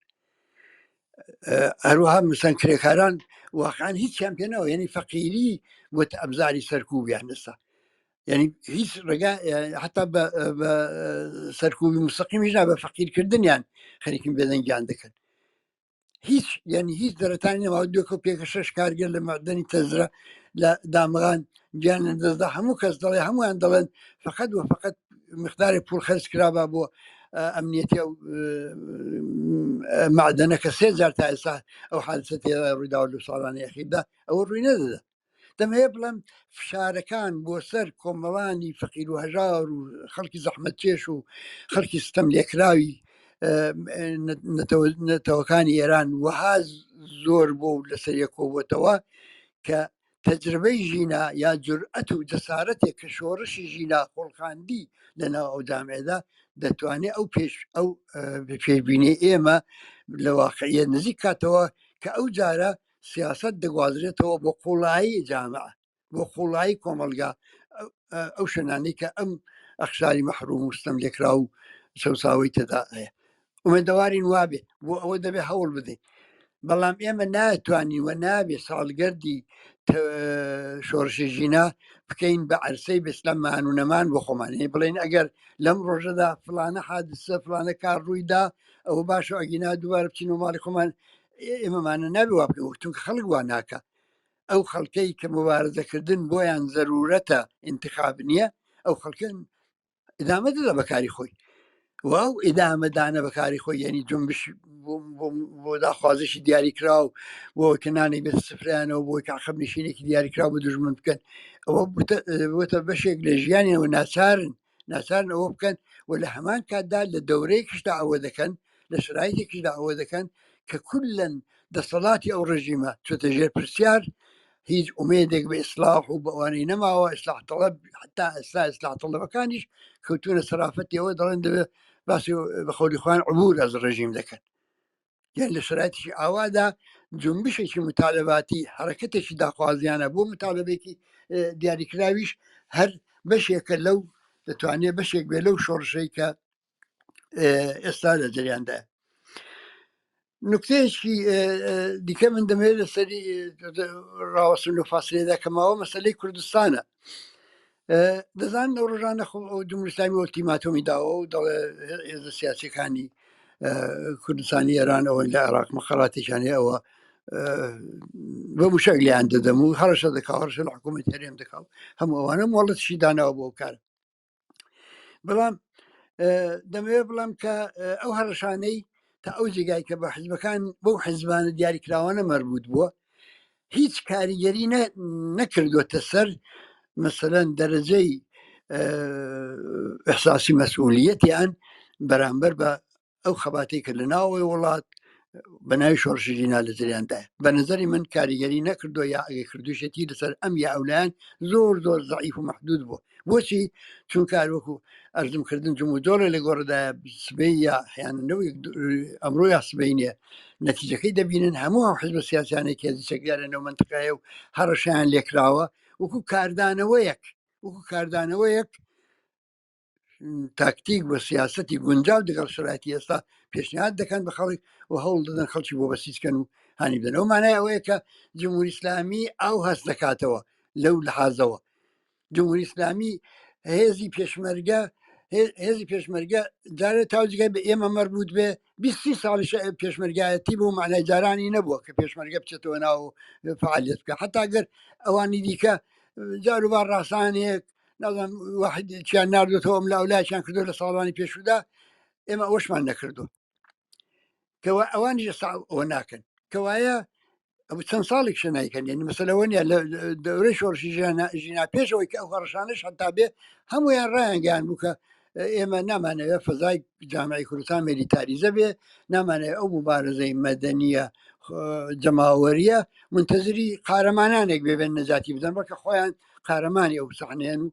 هەروەها مەسەن کرێکاران واقعا هیچیان پێناوە، یعنی فەقیری بۆتە ئەبزاری سەرکوبیان ئێستا، یعنی هیچ ڕێگا حتا بە سەرکوبی مستەقیمیش نا، بە فەقیرکردنیان خەریکن بێدەنگیان دەکەن. هیچ یعنی هیچ دەرەتانی نەماوە. دوێکە و پێکە 6 کارگەر لە مەعدەنی تەزرە لە دامغان گیان لە دەستدا. هەموو کەس دەڵێ، هەمویان دەڵێن فقط و فقط مقدارێک پوڵ خەرج کرابا بۆ ئەمنیەتی ئەو مەعدەنە کە 3 جار تا ئێستا ئەو حادثە تێدا ڕوویداوە لەو ساڵانەی ئەخیردا، ئەوە ڕووی نەدەدا. دەمەوێت بڵێم فشارەکان بۆ سەر کۆمەڵانی فەقیر و هەژار و خەڵکی زەحمەتکێش و خەڵکی ستەم لێکراوی نەتەوەکانی ئێران وەها زۆر بۆ و لەسەر یەکۆبووەتەوە کە تەجربەی ژینا یا جورئەت و جەسارەتێک کە شۆڕشی ژینا خۆڵقاندی لەناو ئەو جامعەدا دەتوانێت ئەو پێش ئەو پێشبینی ئێمە لە واقعیە نزیک کاتەوە کە ئەو جارە سیاست دەگوازرێتەوە بۆ قوڵایی جامعە، بۆ قوڵایی کۆمەلگا، ئەو شوێنانەی کە ئەم ئەخشاری مەحروم و ستەم لێکرا و چەوساوەی تێدا هەیە. ئومێدەوارین وابێ، بۆ ئەوە دەبێ هەوڵ بدەین. بەڵام ئێمە ناتوانین و نابێ ساڵگەردی شۆڕشی ژینا بکەین بە عەرسەی بەسلەمان و نەمان بۆ خۆمان. یعنی بڵێن ئەگەر لەم ڕۆژەدا فلانە حادثە فلانە کار ڕوویدا ئەوە باشە، ئەگینا دووبارە بچینەوە ماڵی خۆمان. ئێمەمانە نابێ وا بکەین، چونکە خەڵک وا ناکە. ئەو خەڵکەی کە مبارزەکردن بۆیان زەرورەتە انتخاب نییە، ئەو خەڵکە ئدامە دەدا بەکاری خۆی. واو ئدامەدانە بەکاری خۆی یعنی جنبش بۆ داخوازێکی دیاریکراو بۆ کە نانی بێت سفرانەوە بۆ کە عەقەب نشینێکی دیاریکراو بە دوژمن بکەن ئەوە بووتە بەشێک لە ژیانیەوە ناچارن ناچارن ئەوە بکەن و لە هەمان کاتدا لە دەورەیەکیشدا ئەوە دەکەن لە شرایتێکیشدا ئەوە دەکەن کە کولەن دەسەڵاتی ئەو ڕژیمە چۆتە ژێر پرسیار هیچ ئومێدێک بە ئیسلاح و بەوانەی نەماوە ئیسلاح تەڵەب حتا ئێستا ئیسلاح تەڵەبەکانیش کەوتونە سەرافەتیەوە دەڵێن دەبێت باسی بە قەولی خۆیان عبور از ڕژیم دەکەن یان لە شرایتێکی ئاوادا جنبشێکی متالباتی حرەکەتێکی داخوازیانە بۆ متالبێکی دیاریکراویش هەر بەشێکە لەو دەتوانێت بەشێک بێ لەو شۆڕشەی کە ئێستا لە جریاندا نکتەیەکی دیکە من دەمەوێت لەسەری ڕاوەسن و فاسلێدا کەماوە مەسلەی کوردستانە دەزان لەو ڕۆژانە خۆ ئەو جمهوری ئیسلامی ئۆلتیماتۆمی داوە و دەڵێ هێزە سیاسەکانی کوردستانی ئێران ئەوە لە عێراق مەقەراتێکیان هەیە ئەوە بە موشک لیان دەدەم و هەڕەشە دەکا هەڕەشە لە حکوومەت هەرێم دەکا و هەموو ئەوانە مۆڵەتشی داناوە بۆ کار بەڵام دەمەوێت بڵام کە ئەو هەڕەشانەی تا ئەو جێگای کە بە حزبەکان بەو حزبانە دیاریکراوانە مەربوط بووە هیچ کاریگەری نەکردووەتە سەر مەسەلەن دەرەجەی ئەحساسی مەسئولیەتیان بەرامبەر بە ئەو خەباتەی کە لە ناوەوەی وڵات بە ناوی شۆڕشی ژینا لە جریاندایە بە نظری من کاریگەری نەکردو یا ئەگە کردوشێتی لەسەر ئەم یا ئەولایەن زۆر زۆر زەعیف و محدود بوو بۆچی چونکە وەکو ئەرزم کردن جموجۆڵێ لە گۆڕدایە سبەی یا حیانەوە ئەمڕۆ یا سبەینێ نەتیجەکەی دەبینن هەموو ئەو حزبە سیاسیانەی کە هێزی چەکدارە نەو منتقەیە و هەڕەشەیان لێکراوە وەکو کاردانەوەیەک وەکو کاردانەوەیەک تاکتیک و سیاستی گونجاو دەگەڵ شرایتی ئێستا پێشنیاد دەکەن بە خەڵک و هەوڵ دەدەن خەڵکی بۆ بەسیج کەن و هانی بدەن ئەو مانای ئەوەیە کە جمهوری ئیسلامی ئەو هەست دەکاتەوە لەو لەحازەوە جمهوری ئیسلامی هێزی پێشمەرگە هێزی پێشمەرگە جارێ تاوجگە بە ئێمە مەربوط بێ 20 ساڵیش پێشمەرگایەتی بۆ معنای جارانی نەبووە کە پێشمەرگە بچێتەوە ناو فعالیت بکە حتا گەر ئەوانی دیکە جاروبار ڕاسانێک نازانم واحد چیان ناردوێتەوە ئەم لاولایان کردو لە ساڵانی پێشودا ئێمە ئەوەشمان نەکردو کەوا ئەوانیش ئێستا ئەوە ناکەن کەوایە ئەو چەند ساڵێک شە نایکەن یعنی مەسەلەوە نیە لە دەورەی شۆڕشی ژینا پێشەوەی کە ئەو هەڕەشانەش هەتا بێ هەمویان ڕایانگەیان بوو کە ئێمە نامانەوێت فەزای جامعی کوردستان مێلیتاریزە بێ نامانەوێت ئەو مبارزەی مەدەنیە جەماوەریە منتەزری قارەمانانێک بێ بێن نەجاتی بدەن بەکە خۆیان قارەمانی ئەو سەحنەیەن و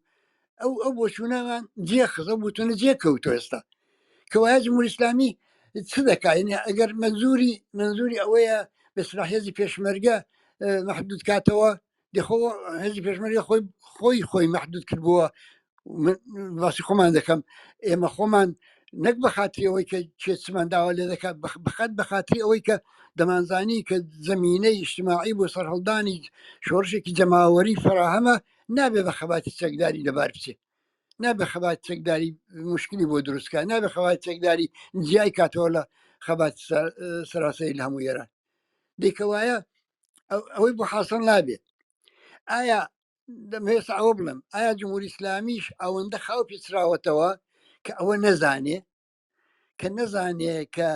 ئەو ئەو بۆچوونەمان جێ خزە بۆچوونە جێ کەوتۆ ئێستا کەوایە جمهوری ئیسلامی چ دەکات یعنی ئەگەر منزوری منزوری ئەوەیە بە سلاح هێزی پێشمەرگە محدود کاتەوە دەخۆ هێزی پێشمەرگە خۆی خۆی خۆی محدود کردبووە من باسی خۆمان دەکەم ئێمە خۆمان نەک بە خاتری ئەوەی کە چێچمان داوا لێ دەکات بخات بە خاتری ئەوەی کە دەمانزانی کە زمینەی ئیجتماعی بۆ سەرهەڵدانی شۆڕشێکی جەماوەری فراهەمە نابێ بە خەباتی چەکداری لەبار بچێ نابێ خەبات چەکداری مشکلی بۆ دروستکە نابێ خەبات چەکداری جیای کاتەوە لە خەبات سەراسەری لە هەموو ئێران دیکەوایە ئەوەی بۆ حاصل نابێت ئایا دەمهێستا ئەوە بڵێم ئایا جمهوری ئیسلامیش ئەوەندە خاو پیچراوەتەوە کە ئەوە نەزانێ کە نەزانێ کە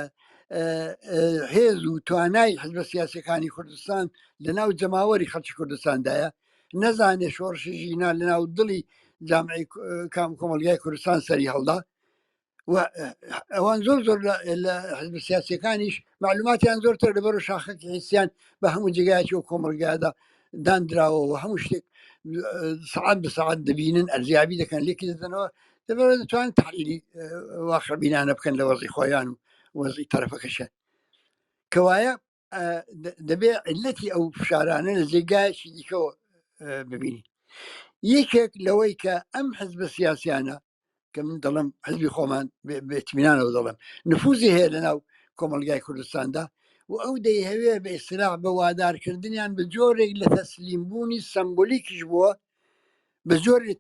هێز و توانای حزبە سیاسەکانی کوردستان لە ناو جەماوەری خەڵکی کوردستاندایە نەزانێ شۆڕشی ژینا لە ناو دڵی جامعی کام کۆمەلگای کوردستان سەری هەڵدا و ئەوان زۆر زۆر لە حزب سیاسەکانیش معلوماتیان زۆرتر لەبەر و شاخەکی حیسیان بە هەموو جێگایەکی و کۆمەلگادا دانراوەوە هەموو شتێک سەعات بە سەعات دەبینن ئەرزیابی دەکەن لێکی دەدەنەوە دەبەر دەتوان تحلیلی واقعبینانە بکەن لە وەزی خۆیان و وەزی تەرەفەکەشیان کەوایە دەبێ علەتی ئەو فشارانە لە جێگایەکی دیکەوە ببینی یەکێک لەوەی کە ئەم حزبە سیاسیانە کە من دەڵم حزبی خۆمان بێتمینانەوە دەڵم نفوزی هەیە لەناو کۆمەلگای کوردستاندا و ئەو دەیهەوێ بە ئیسلاح بە وادارکردنیان بە جۆرێک لە تەسلیم بوونی سەمبولیکیش بووە بە جۆری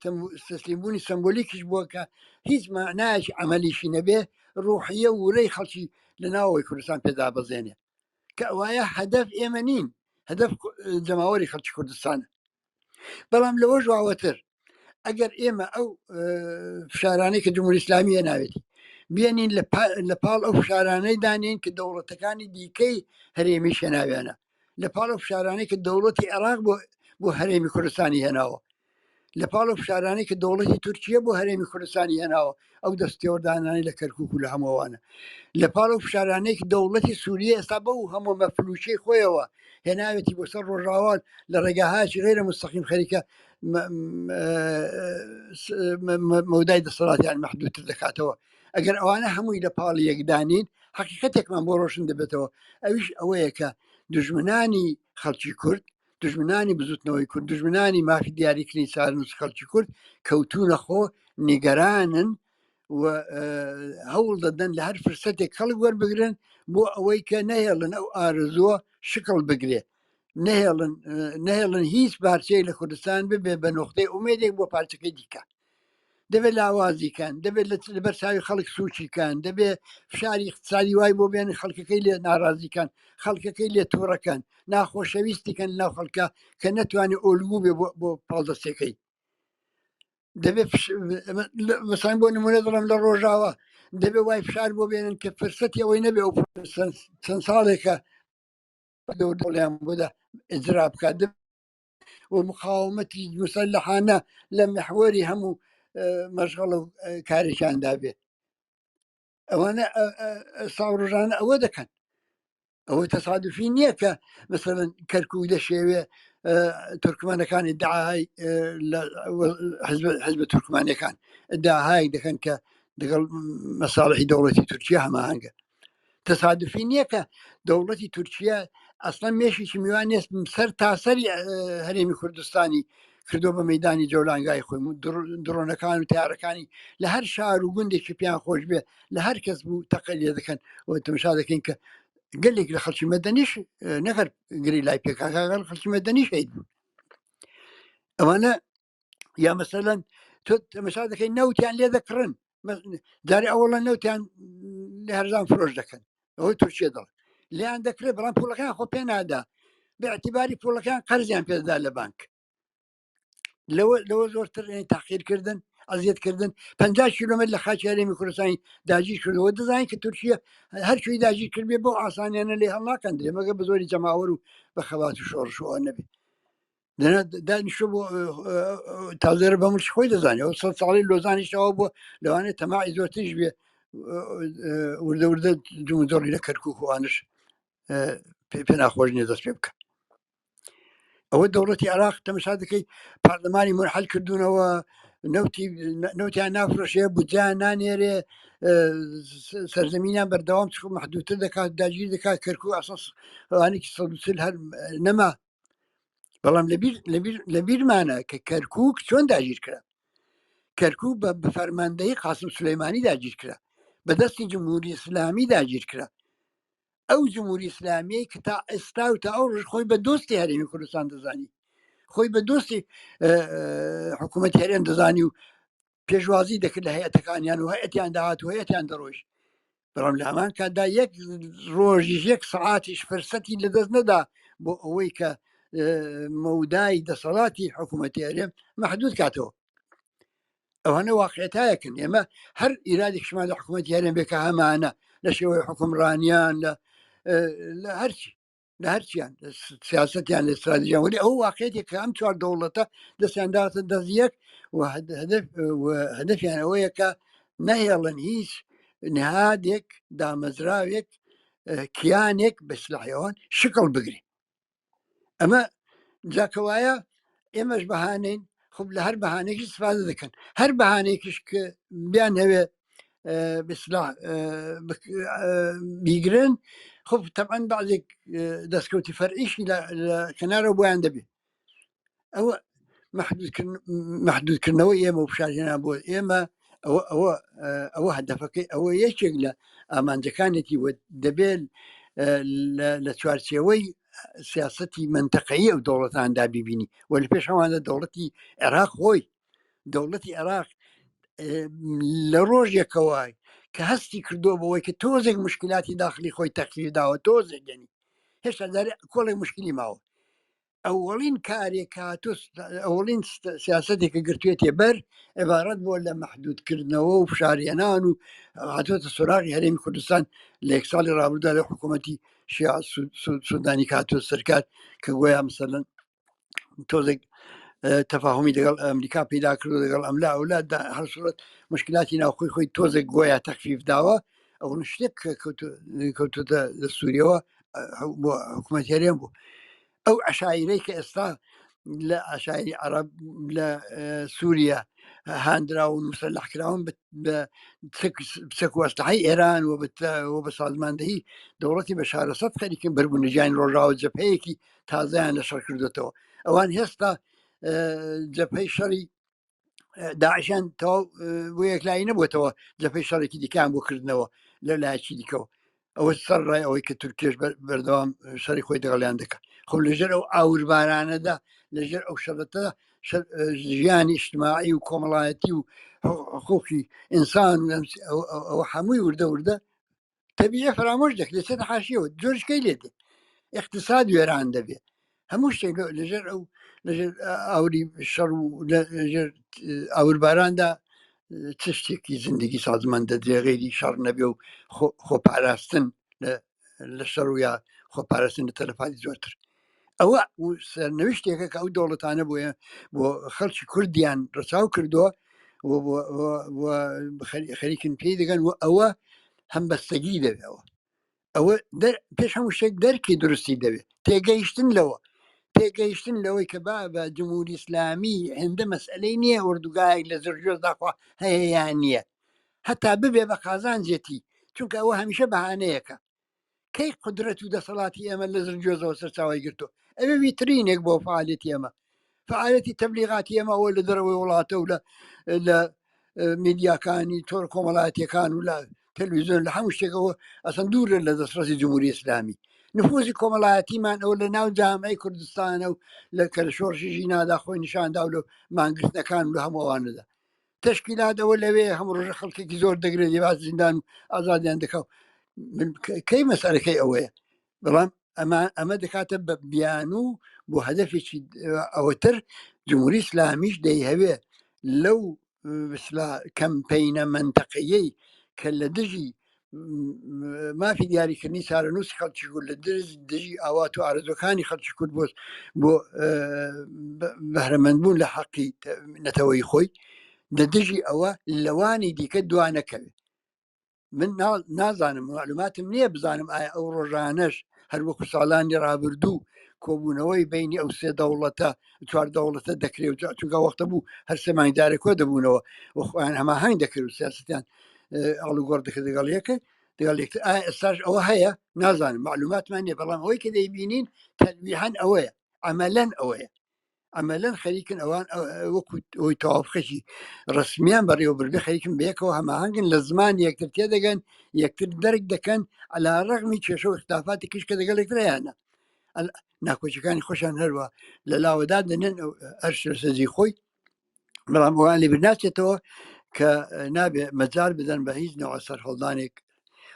تەسلیم بوونی سەمبولیکیش بووە کە هیچ معنایەکی عملیشی نەبێ ڕوحیە و ورەی خەڵکی لە ناوەوەی کوردستان پێدابەزێنێ کە ئەوایە هەدەف ئێمە نین هەدەف جەماوەری خەڵکی کوردستانە بەڵام لەوە ژواوەتر ئەگەر ئێمە ئەو فشارانەی کە جمهوری ئیسلامیە ناوێتی بێنین لە پاڵ ئەو فشارانەی دانێین کە دەوڵەتەکانی دیکەی هەرێمی هێناویانە لە پاڵ ئەو فشارانەی کە دەوڵەتی عێراق بۆ بۆ هەرێمی کوردستانی هێناوە لە پاڵ ئەو فشارانەی کە دەوڵەتی تورکیە بۆ هەرێمی کوردستانی هێناوە ئەو دەستێوەردانانەی لە کەرکک و لە هەمووانە لە پاڵ ئەو فشارانەی کە دەوڵەتی سووریە ئێستا بەو هەموو مەفلوچەی خۆیەوە هێناوێتی بۆ سەر ڕۆژاوان لە ڕێگاهایکی غیرە مستەقیم خەریکە مەودای دەسەڵاتیان مەحدودتر دەکاتەوە ئەگەر ئەوانە هەمووی لە پاڵ یەکدانین حقیقەتێکمان بۆ ڕۆشن دەبێتەوە ئەویش ئەوەیە کە دژمنانی خەڵکی کورد دژمنانی بزوتنەوەی کورد دژمنانی مافی دیاریکردنی چارەنووسی خەڵکی کورد کەوتونە خۆ نیگەرانن و هەوڵ دەدەن لە هەر فرسەتێک کەڵک وەربگرن بۆ ئەوەی کە نەهێڵن ئەو ئارەزووە شکڵ بگرێ نەهێڵن نەهێڵن هیچ پارچەیە لە کوردستان ببێ بە نۆختەی ئومێدێک بۆ پارچەکەی دیکە دەبێت لاوازی کەن دەبێت لەبەر چاوی خەڵک سوچی کەن دەبێت فشاری اقتصادی وای بۆ بێن خەڵکەکەی لێ ناڕازی کەن خەڵکەکەی لێ تووڕەکەن ناخۆشەویستی کەن ناو خەڵکە کە نەتوانێت ئۆلگو بێ بۆ پاڵدەستەکەی دەبێت مەسان بۆ نمونە دەڵم لە ڕۆژاوە دەبێت وای فشار بۆ بێنن کە فرسەتی ئەوەی نەبێ ئەو چەند ساڵێکە دەوڵیان بۆدا ئجرا بکات و مقاومەتی مسلحانە لە محوەری هەموو مەشغەڵ و کارێکیاندا بێ ئەوانە ساڵ ڕۆژانە ئەوە دەکەن ئەوە تەسادفی نییە کە مثلەن کەرکک دەشێوێ تورکمانەکانی داهای حزب تورکمانەکان داهای دەکەن کە دەگەڵ مەساڵحی دەوڵەتی تورکیا هەماهەنگە تەسادفی نییە کە دەوڵەتی تورکیا ئەسڵەن مێشێکی میوان نێست سەر تاسەری هەرێمی کوردستانی کردو بە مەدانی جۆلانگای خۆی دڕۆنەکان و تارەکانی لە هەر شار و گوندێکی پیان خۆش بێ لە هەر کەس بوو تەقە لێ دەکەن و تەمشا دەکەین کە گەلێک لە خەڵکی مەدەنیش نەگەر گری لای پێکاکەگەڵ خەڵکی مەدەنیش شەهید بوون ئەوانە یا مەسەلەن تۆ تەمەشا دەکەی نەوتیان لێ دەکڕن جارێ ئەوڵە نەوتیان لە هەرزان فرۆش دەکەن ئەوەی تورکیە دەڵ لیان دەکرێت بەڵام پوڵەکان خۆ پێ نادا بە اعتباری پوڵەکان قەرزیان پێدا لە بانک لەوە لەوە زۆرتر تاقیرکردن ئەزیەتکردن 50 کیلومتر لە خاکی هەرێمی کوردستانی داگیر کردەوە دەزانین کە تورکیە هەرچوی داگیر کردبێ بۆ ئاسانیانە لێ هەڵناکەندرێ مەگە بە زۆری جەماوەر و بە خەبات و شۆڕش و ئەوە نەبێ دانیشتوە بۆ تازێرە بە مڵکی خۆی دەزانێت ئەو سە ساڵی لۆزانیشەوە بۆ لەوانێت تەماعی زۆرتریش بێ وردە وردە جموجۆڵی لە کەرکک و ئەوانش پێ ناخۆش نیە دەست پێ بکە ئەوە دەوڵەتی عراق تەمەشا دەکەی پەرلەمانی منحل کردوونەوە نەوتی نەوتیان نافرۆشێ بودجیان نانێرێ سەرزەمینیان بەردەوام چ محدودتر دەکات داگیر دەکات کەرکک ئەساس ئەوانێکی 140 هەر نەما بەڵام لە بیرمانە کە کەرکک چۆن داگیر کرا کەرکک بە فەرماندەی قاسم سلەیمانی داگیر کرا بە دەستی جمهوری ئیسلامی داگیر کرا ئەو جمهوری ئیسلامیەی کە تا ئێستا و تا ئەو ڕۆژ خۆی بە دۆستی هەرێمی کوردستان دەزانی خۆی بە دۆستی حکوومەت هەرێم دەزانی و پێشوازی دەکرد لە هەیەتەکانیان و هەیەتیان داهات و هەیەتیان دەڕۆیشت بەڵام لە هەمان کاتدا یەک ڕۆژیش یەک سەعاتیش فرسەتی لەدەست نەدا بۆ ئەوەی کە مەودای دەسەڵاتی حکوومەتی هەرێم محدود کاتەوە ئەوانە واقعەتایەکن ئێمە هەر ئیرادێکشمان لە حکوومەتی هەرێم بێ کە هەمانە لە شێوەی حکومڕانیان لە هەرچی لە هەرچیان سیاستیان لە استراتیژیان وەلی ئەو واقعێتی کە ئەم چوار دەوڵەتە دەستیان داوەتە دەست یەک و هەدەفیان ئەوەیە کە نەهێڵن هیچ نهادێک دامەزراوێک کیانێک بە سلاحیەوەن شکڵ بگری ئەمە جاکەوایە ئێمەش بەهانەین خب لە هەر بەهانێکی استفادە دەکەن هەر بەهانێکیش کە بیان هەوێ بسلا بیگرن خب تەبعەن بەعزێک دەستکەوتی فەرعیشی لە کەنارەوە بۆیان دەبێت ئەوە محدودکردنەوەی ئێمە و فشارهێنان بۆ ئێمە ئەوە ئەوە ئەوە هەدەفەکەی ئەوە یەکێک لە ئامانجەکانێتی و دەبێت لە چوارچێوەی سیاستی منتەقەیی ئەو دەوڵەتاندا ببینی و لە پێش ئەوانە دەوڵەتی عێراق خۆی دەوڵەتی عێراق لە ڕۆژێکەوە کە هەستی کردو بەوەی کە تۆزێک مشکلاتی داخلی خۆی تەخفیف داوە تۆزێک گەنی هێشتا دارێ کۆڵێک مشکلی ماوە. ئەوەڵین کارێک کە هاتۆ ئەوەڵین سیاسەتێک کە گرتوێتێ بەر عبارەت بووە لە مەحدودکردنەوە و فشارهێنان و هاتۆتە سۆراغی هەرێمی کوردستان لە یەک ساڵی ڕابردوودا لە حکوومەتی شیع سودانی کە هاتۆ سەرکار کە گۆیا مثلەن تۆزێک تەفاهمی لەگەڵ ئەمریکا پیدا کردو لەگەڵ ئەملا ئەولا هەر سوورەت مشکلاتی ناوخۆی خۆی تۆزێک گۆیا تەخفیف داوە ئەو شتێک کە کەوتوتە لە سووریەوە بۆ حکوومەت هەرێم بوو ئەو عەشایرەی کە ئێستا لە عەشایری عەرەب لە سووریا هاندراون مسەلحکراون بە چەک و ئەسلحەی ئێران و بە سازماندەهی دەوڵەتی بە شارەسەد خەریکن بەربوون ژیانی ڕۆژاوە جەپەیەکی تازەیان لە شەڕ کردوێتەوە ئەوان هێستا جەپەی شەڕی داعشیان تەواو بۆ یەکلایی نەبووتەوە جەپەی شەڕێکی دیکان بۆ کردنەوە لە لایەکی دیکەوە ئەوە سەر ڕای ئەوەی کە تورکێش بەردەوام شەری خۆی دەگەڵیان دەکات خۆ لەژێر ئەو ئاوربارانەدا لەژێر ئەو شەرەتە ژیانی اجتماعی و کۆمەڵایەتی و حقوقی ئینسان ئەوە هەمووی وردە وردە تەبیعی فەرامۆش دەکرێت چێتە حاشیەوە جۆرشکەی لێ دێ اقتصاد وێران دەبێت هەموو شتێک لەژێر ئەو لەژێر ئاوری شەڕ و لەژێر ئاورباراندا چ شتێکی زیندگی سازمان دەدرێ غەیری شەڕ نەبێ و خۆپاراستن لە شەڕ و یا خۆپاراستن لە تەلەفاتی زۆرتر ئەوە سەرنەویشتێکە کە ئەو دەوڵەتانە بۆیە بۆ خەڵکی کوردیان ڕەچاو کردووە خەریکن پێی دەگەن و ئەوە هەمبەستەگی دەبێەوە ئەوە پێش هەموو شتێک دەرکی دروستی دەوێت تێگەیشتن لەوە تێگەیشتن لەوەی کە با بە جمهوری ئیسلامی هێندە مەسئلەی نییە ئۆردوگایەک لە زرجۆز داخوا هەیە یان نییە هەتا ببێ بە قازانجێتی چونکە ئەوە هەمیشە بەهانەیەکە کەی قدرەت و دەسەڵاتی ئێمە لە زرگوێزەوە سەرچاوی گرتو ئەوێ ویترینێک بۆ فعالەتی ئێمە فعالەتی تەبلیغاتی ئێمە ئەوە لە دەرەوەی وڵاتە و لە میدیاکانی تۆر کۆمەڵایەتیەکان و لە تەلویزیۆن لە هەموو شتێکەوە ئەسەن دوورن لە دەستڕەسی جمهوری ئیسلامی نفوزی کۆمەڵایەتیمان ئەوە لە ناو جامعی کوردستانە و لە کە لە شۆڕشی ژینادا خۆی نیشاندا و لە مانگرتنەکان و لە هەموو ئەوانەدا تەشکیلات ئەوە لەوێ هەموو ڕۆژە خەڵکێکی زۆر دەگرێت لێباس زیندان و ئازادیان دەکا من کەی مەسەرەکەی ئەوەیە بەڵام ئەمە ئەمە دەکاتە بە بیانوو بۆ هەدەفێکی ئەوەتر جمهوری ئیسلامیش دەیهەوێ لەو مثلا کەمپەینە منتەقەیەی کە لە دژی مافی دیاریکردنی چارەنووسی خەڵکی کورد لە دژی ئاوات و ئارەزوەکانی خەڵکی کورد بۆ بۆ بەهرەمەند بوون لە حەقی نەتەوەی خۆی لە دژی ئەوە لەوانی دیکە دوانەکەوێت من نازانم معلوماتم نییە بزانم ئایا ئەو ڕۆژانەش هەروەکو ساڵانی ڕابردوو کۆبوونەوەی بینی ئەو سێ دەوڵەتە چوار دەوڵەتە دەکرێت و چونکە وەختە بوو هەر سێ مانگ جارێک کۆ دەبوونەوە و خۆیان هەماهەنگ دەکرد و سیاستیان ئاڵوگۆڕ دەکرد لەگەڵ یەکە لەگەڵ یەکتر ئایا ئێستاش ئەوە هەیە نازانم معلوماتمان نییە بەڵام ئەوەی کە دەیبینین تەلویحەن ئەوەیە عەمەلەن ئەوەیە عەمەلەن خەریکن ئەوان وەکو ئەوی تەوافقێکی ڕسمیان بەڕێوە بردە خەریکن بەیەکەوە هەماهەنگن لە زمان یەکتر تێدەگەن یەکتر دەرک دەکەن علا ڕەغمی کێشە و اختلافاتی کیش کە دەگەڵ یەکتریانە ناکۆکیەکانی خۆشیان هەروە لە لاوەدا دەنێن هەر سەجی خۆی بەڵام ئەوان لێ ناچێتەوە کە نابێ مەجال بدەن بە هیچ نەوە سەرهەڵدانێک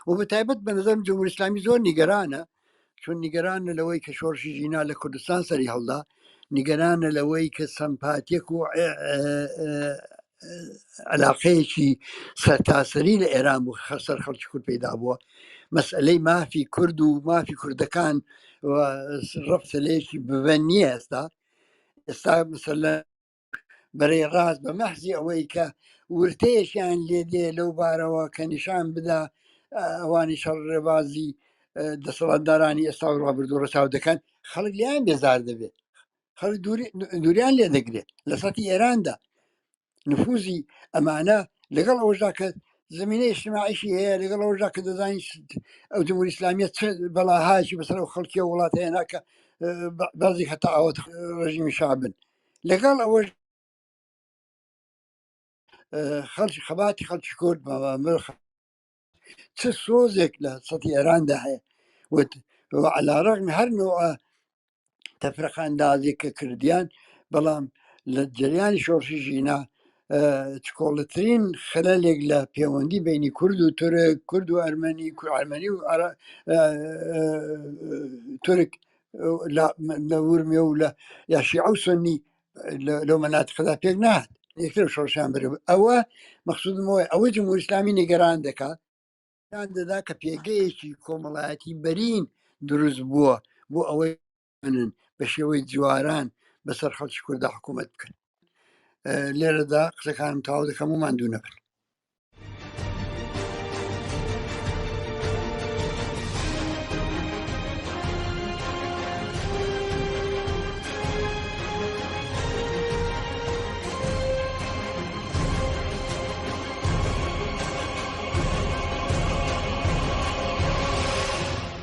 و بە تایبەت بە نظرم جمهوری ئیسلامی زۆر نیگەرانە چون نیگەرانە لەوەی کە شۆڕشی ژینا لە کوردستان سەری هەڵدا نیگەرانە لەوەی کە سەمپاتێک و علاقەیەکی سەرتاسەری لە ئێران بوو خەسەر خەڵکی کورد پەیدا بووە مەسئلەی مافی کورد و مافی کوردەکان ڕەفتەلەیەکی ببەن نییە ئێستا ئێستا مەسەلە بەرەی ڕاست بە مەحزی ئەوەی کە ورتەیەکیان لێ دێ لەو بارەوە کە نیشان بدا ئەوانی شەڕ ڕێبازی دەسەڵاتدارانی ئێستا و ڕابردوو ڕەچاو دەکەن خەڵک لیان بێزار دەبێت خەڵک دووریان لێ دەگرێت لە سەتی ئێراندا نفوزی ئەمانە لەگەڵ ئەوەشدا کە زمینە اجتماعیشی هەیە لەگەڵ ئەوەشدا کە دەزانین ئەو جمهوری ئیسلامیە چ بەڵاهایەکی بەسەر ئەو خەڵکی وڵات هەیە ناکە بەزی هەتا ئەوە ڕژیمی شا بن لەگەڵ ئەوەش خەڵکی خەباتی خەڵکی کورد چ سۆزێک لە سەتی ئێراندا هەیە علا ڕغم هەر نوع تەفرەقە ئەندازێک کە کردیان بەڵام لە جریانی شۆڕشی ژینا چکۆڵترین خللێک لە پەیوەندی بینی کورد و تورک کورد و ئەرمەنی ئەرمەنی و تورک لە ورمێ و لە یا شیعە و سنی لەو مەناتقەدا پێک نهات یەکتر شۆڕشیان بەرێ ئەوە مەخصودمەوەی ئەوەی جمهوری ئیسلامی نیگەران دەکات دەدا کە پێگەیەکی کۆمەڵایەتی بەرین دروست بووە بۆ ئەوەی بە شێوەی جواران بەسەر خەڵکی کووردا حکوومەت بکەن. لێرەدا قسەکانم تەواو دەکەم و ماندوو نەبن.